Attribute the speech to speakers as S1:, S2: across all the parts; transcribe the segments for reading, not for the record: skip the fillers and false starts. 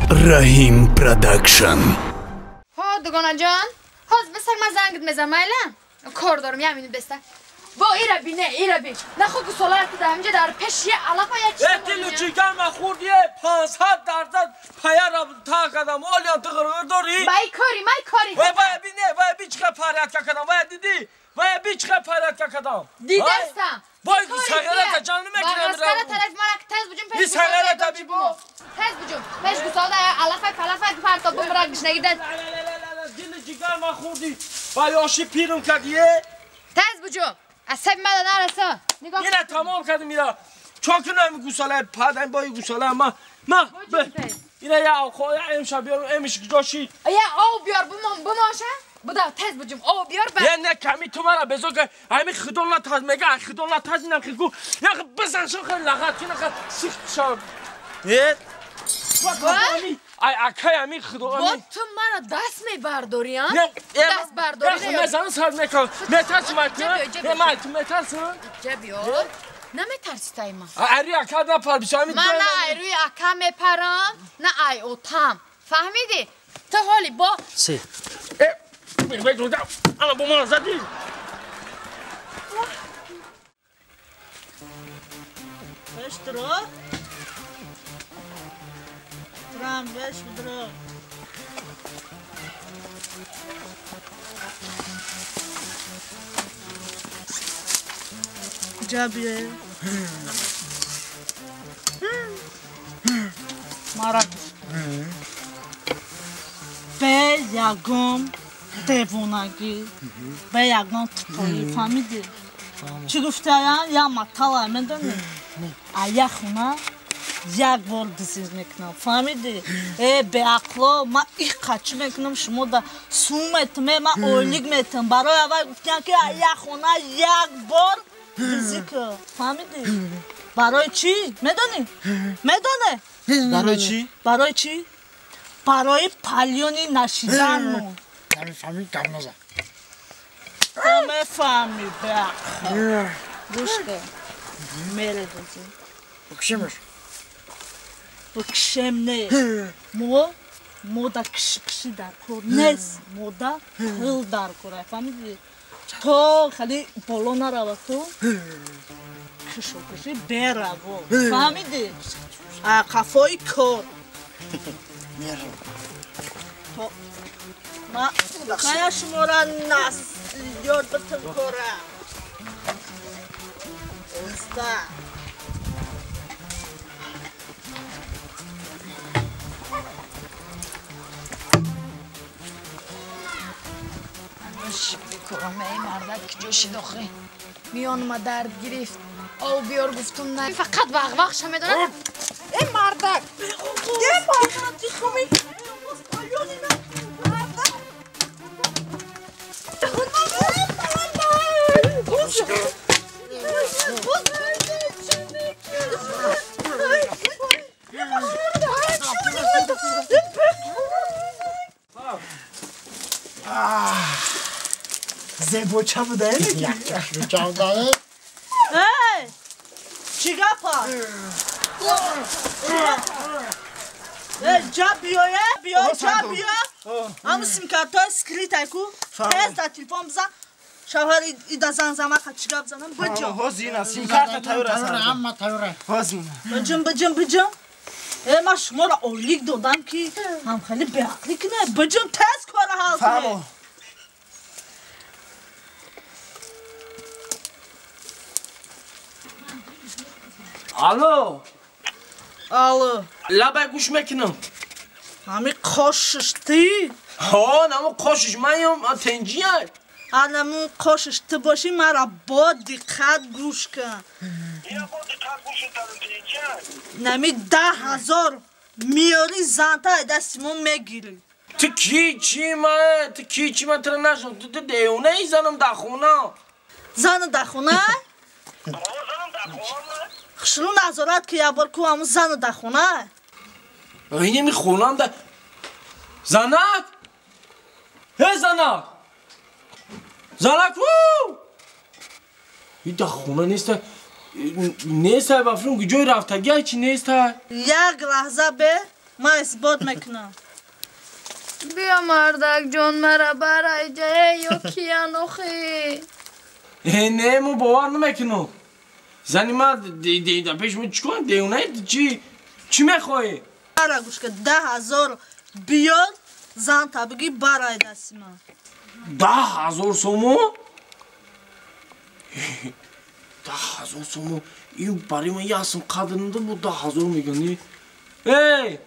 S1: Раҳим Продакшн.
S2: Ҳо, дугонаҷон, ҳозир бисак, ман зангит мезанам, майла? Кор дорам, як минут беста. Бо ира би, не, ира би. Нахо гусолаят дар ҳаминҷа дар пеш я алафа як чиз.
S3: Э, дилу ҷигар ма хурдие 500% паяра та кардам. Олиям ту ғирғир дорӣ?
S2: Май кори, май кори.
S3: Вай, вай, би не, вай би чиқа порядка кардам. Вай диди? Вай би чиқа порядка кардам.
S2: Дидастам.
S3: Вай сағарата ҷан намекунам.
S2: Багаскара тараф мара тез буҷум пеш.
S3: И сағарата би бо.
S2: Тез буҷум. Пеш гусола алафа палафа парто бумра гишнагида.
S3: Дилу ҷигар ма хурди. Вай оши пирум кардие?
S2: Тез буҷум. Асаб мада нараса. Нигоҳ.
S3: Ина тамом кардам ира. Чон кунам гусола падам бо гусола ма. Ма. Ина я хо имшаб биёрам эмиш ҷоши.
S2: Я об биёр бумоша. Буда тез буҷум об биёр ба.
S3: Я не ками ту мара безор ка ами худон на таз мега худон на таз инам хигу. Я бизан шон хел лағат кина ха сих шав. Э? Ай акай ами худо ами.
S2: Бо ту мара даст мебардорӣ, а? Даст бардорӣ.
S3: Не, мезанам сар мекунам. Метарсӣ ман ту? Не, ман ту метарсам?
S2: Ҷа биёр. Наметарсӣ тай ман.
S3: Ари ака напар бисо ами.
S2: Ман на ай рӯи ака мепарам, на ай отам. Фаҳмидӣ? Ту ҳоли бо
S3: се. Э, ана бо ман задӣ.
S4: Пештро? Трам, беш будро. Куҷа бие? Мара гӯш. Бе ягон девонагӣ, бе ягон тупоӣ, фаҳмидӣ? Чӣ гуфтаян? Я матала, медонӣ? А я хона як бор дизиз мекунам, фаҳмидӣ? Э, беақло, ман иқа чӣ мекунам, шумо да сум метам, э, ман ойлик метам. Барои аввал гуфтиям ки як хона як бор дизӣ кун, фаҳмидӣ? Барои чӣ? Медонӣ? Медонӣ?
S5: Барои чӣ?
S4: Барои чӣ? Барои палёни нашиданмон.
S5: Намефаҳмӣ, гап назан.
S4: Ту мефаҳмӣ, беақл. Гӯш кун, мередозӣ.
S5: Букшемаш.
S4: Букшем не. Мо мода кишкиши дар кор нест, мода пул дар кор, фаҳмидӣ? То хеле боло нарава, ту кишу киши бераво, фаҳмидӣ? Қафои кор. То ма кая шумора нас ёд битим кора. Уста.
S2: Шикри корам, эй мардак, куҷо шид охи? Миёнма дард гирифт. Об биёр гуфтум на. Фақат вағвағша медонад. Эй мардак! Эй мардак, ти хуми?
S5: Зебоча буда, э?
S4: Эй! Чӣ гапа? Эй, ҷа биёе, биё, ҷа биё. Ҳамун симкартҳои скритай ку, тез дар телефон бизан. Шавҳари ида занг замака чӣ гап занам, биҷон.
S6: Ҳозир симкарта тайёр аст.
S5: Ҳама тайёр аст.
S6: Ҳозир.
S4: Биҷон, биҷон, биҷон. Э, ман шуморо ойлик додам ки ҳам хеле беақлӣ кунед. Биҷон, тез кора ҳал кунед.
S6: Фаҳмо.
S3: Алло.
S4: Алло.
S3: Лабай гӯш мекунам.
S4: Ҳами қошиш ти?
S3: Ҳо, наму қошиш маям, тенҷия.
S4: Анаму қошиш ту бошӣ, мара бо диққат гӯш кун. Нами 10 000 миёри занта ай дасти мо мегирӣ.
S3: Ту ки чӣ ма? Ту ки чӣ ма тура нашнохтам. Ту девонаи, занам дар хона.
S4: Зану дар хона? Хушрӯ назорат ки як бор ку ҳамун зану дар хона?
S3: Инеми хонам да. Занак! Э, занак! Занак! И дар хона неста. Неста, ба филм ҷой рафтагӣ чи неста?
S4: Як лаҳза бе. Ман исбот мекунам.
S2: Биё мардак ҷон мара барай ҷае ё киян охи.
S3: Не, мо бовар намекунам. Зани ма пеш мо чӣ кунам? Девонаи чӣ? Чӣ мехоҳӣ?
S4: Ара гӯш кун, 10 000 биёр, занта бигӣ барай дасти ман.
S3: 10 000 сомон? 10 000 сомон? Ин барои ман ясм қадр нада бо 10 000 мегӯни. Эй!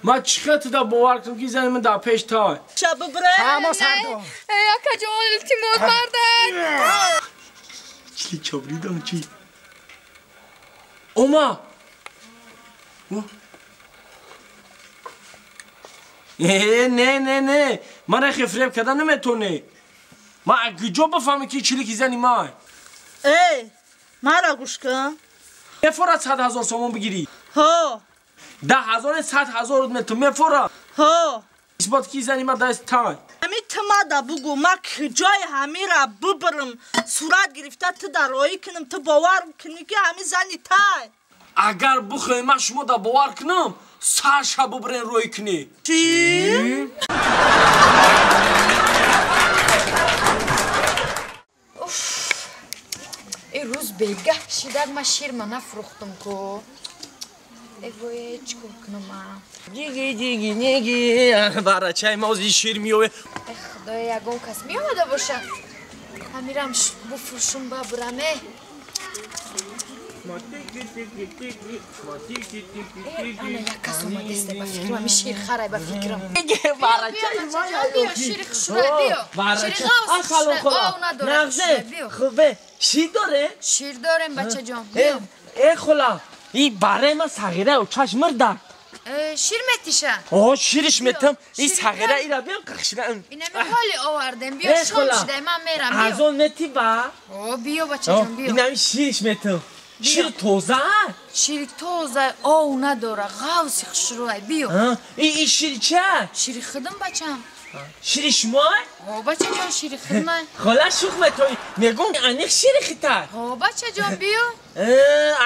S3: Ман чӣ хел туда бовар кунам ки зани ман дар пеш тай?
S4: Ша бибре.
S5: Ҳамо сардор.
S2: Эй акаҷон, илтимос мардак.
S3: Чили чабридам чӣ? Ома! Не, не, не. Ман рехи фиреб карда наметонӣ. Ман куҷо бифаҳмам ки чилики зани ман?
S4: Эй, мара гӯш кун.
S3: Мефорад 100 000 сомон бигирӣ?
S4: Ҳо.
S3: 10 000 100 000 мету мефорад?
S4: Ҳо.
S3: Исбот ки зани ман даст тай.
S4: Ҳами ту мада бугӯ, ман куҷои ҳамира бибирам, сурат гирифта ту дар роҳӣ кунам, ту бовар кунӣ ки ҳами зани тай.
S3: Агар бихоҳӣ ман шумо да бовар кунам, сарша бибирен роҳӣ кунӣ.
S4: Чӣ?
S2: Э рӯз бегаҳ шидак ман ширма нафурӯхтам ку. Э вое, чӣ кор кунам ман?
S3: Диги, диги, ниги, барачаи ма ози шир меове.
S2: Э худоя, ягон кас меомада боша. Ҳамирам буфурӯшум бабураме. Ана як кас омадеста ба фикрам, ҳами ширхарай ба фикрам. Биё шири хушрӯй, биё. Шири ғавс хушрӯй, ов надорад хушрӯй, биё.
S3: Хубе, шир доре?
S2: Шир дорем, бачаҷон, биё.
S3: Э хола, и бараи ман сағира чашм мирда.
S2: Шир метиша?
S3: О, шириш метам. И сағира ира биё қахшира.
S2: Инами ҳоли овардем, биё шом шидай, ман мерам, биё.
S3: Аз он мети ба?
S2: О, биё бачаҷон, биё.
S3: Инами шириш метам. Шири тоза?
S2: Шири тоза, ов надора, ғавси хушрӯй, биё.
S3: И шири ча?
S2: Шири худам, бачам.
S3: Шири шумо?
S2: О, бачаҷон, шири худмай.
S3: Хола шух метои. Мегум аниқ шири хитай.
S2: О, бачаҷон, биё.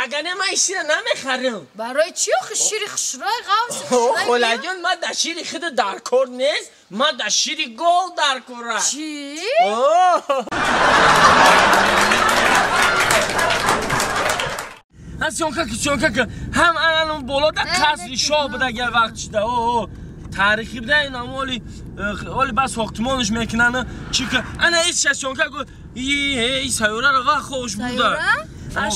S3: Агар не ман шира намехарам.
S2: Барои чӣ охи шири хушрӯй, ғавси хушрӯй?
S3: Холаҷон, ман дар шири худ дар кор нест, ман дар шири гов дар кора.
S2: Чӣ?
S3: Съёмка ки, съёмка ки. Ҳам анан боло да қасри шоҳ буда гар вақт шуда. О, таърихӣ буда инам оли оли бас сохтмонш мекунанд. Чӣ ки ана ис съёмка ку и сайёраро вақт хош буда.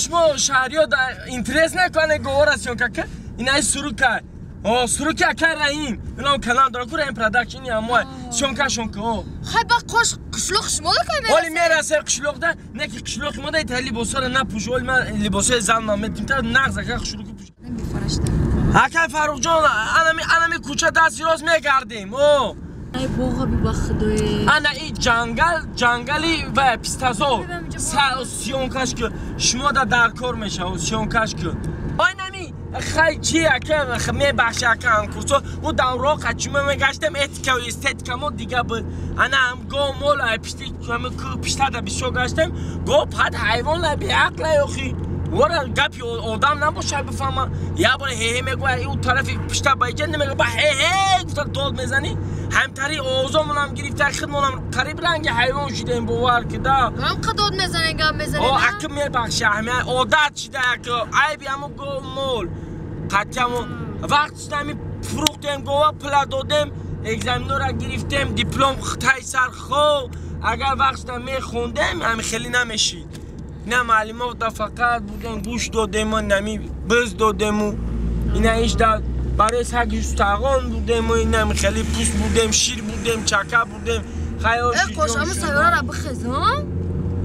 S3: Шумо шаҳриё да интерес накане говора съёмка ки. Ина сурука. О, суруки акай Раим. Инам канал дора ку Раим продакшн ин амой. Съёмкашон ку. О.
S2: Хай ба қош қишлоқ шумо да кай мерасем.
S3: Оли мерасем қишлоқда, не ки қишлоқи мо да итали либосҳоро напӯш. Оли ман либосҳои занам метим та нағз ака хушрӯ пӯш. Акай Фарруқҷон, анами анами кӯча дасти рост мегардем. О.
S2: Ай боға би ба худое.
S3: Ана и ҷангал, ҷангали ва пистазор. Съёмкаш ки шумо да дар кор мешавад, съёмкаш ки. Ой нами хай чи ака мебахши ака ҳамкурсо ӯ давро қачума мегаштем этика ва эстетика мо дига буд. Ана ҳам го мол пишти пиштада бисёр гаштем, го пад ҳайвон ла беақла охи. Вора гапи одам набошад бифаҳма. Як бора ҳеҳе мегӯяд, ӯ тарафи пишта ба иҷа намегӯяд, ба ҳеҳе гуфта дод мезанӣ. Ҳамтари овозомонам гирифта, худмонам қариб ранги ҳайвон шидаем, бовар кида.
S2: Ҳам қа дод мезанем, гап мезанем.
S3: О, ака мебахши, ҳами одат шида, ака айби ҳамо гов мол. Қатъиямо вақт шида ҳами фурӯхтем гова, пула додем, экзаменора гирифтем, диплом тай сар хов. Агар вақт шида мехондем, ҳами хеле намешид. На маълумот да фақат будем, гӯш додему, нами биз додему. Ина иш да барои саги сутағон будему, инами хеле пӯст будем, шир будем, чака будем. Хаёл
S2: Э, қош, аму сайёрара бихез, ҳа?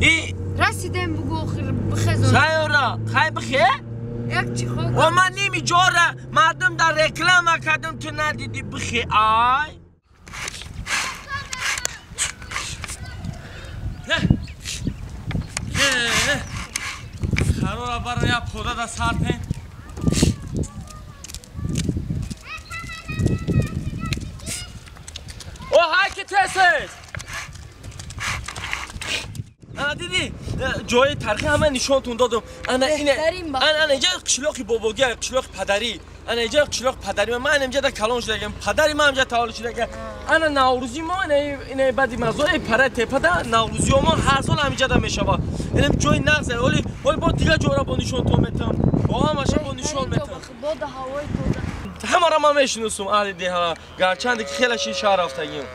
S3: И
S2: Расидем бугу охир бихез.
S3: Сайёра, хай бихе?
S2: Як чӣ хо?
S3: О, ман ними ҷора мардум дар реклама кардам, ту надидӣ бихе, ай. Харора баро я пода да сартен. О, ҳай ки тесес. Ана дидӣ, ҷои тарихи ҳама нишонтон додам. Ана ине, ана инҷа қишлоқи бобогӣ, қишлоқи падарӣ. Ана иҷа қишлоқ падари ман, ман инҷа да калон шудагам, падари ман инҷа таваллуд шудага. Ана наврӯзи мо ина баъди мазори пара тепада наврӯзиё мо ҳар сол ҳаминҷа да мешава. Инам ҷои нағз аст. Оли оли бо дигар ҷора бо нишон то метам. Бо ҳамаша бо нишон метам.
S2: Бода ҳавои тоза.
S3: Ҳамаро ман мешиносум аҳли деҳа, гарчанде ки хеле ши шаҳр рафтагим.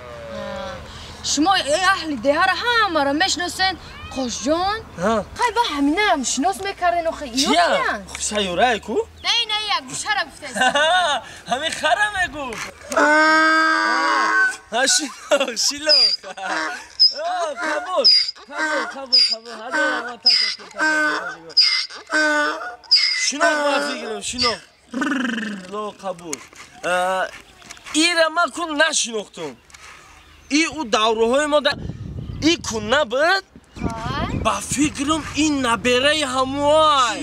S2: Шумо аҳли деҳаро ҳамаро мешиносен, Қошҷон? Қай ба ҳаминаам шинос мекарден охи, иё киян?
S3: Сайёрае ку?
S2: Не, не, як гӯшара гуфтаст.
S3: Ҳамин хара мегуфт. Ҳа, шинох, шинох. Қабул, қабул, қабул, қабул. Ҳазор раҳмат, ташаккур, ташаккур. Шинох ман фикрам, шинох. Ло қабул. Ира ман кун нашинохтум. И ӯ давраҳои мо и кун набуд. Ба фикрам ин набераи ҳамуай.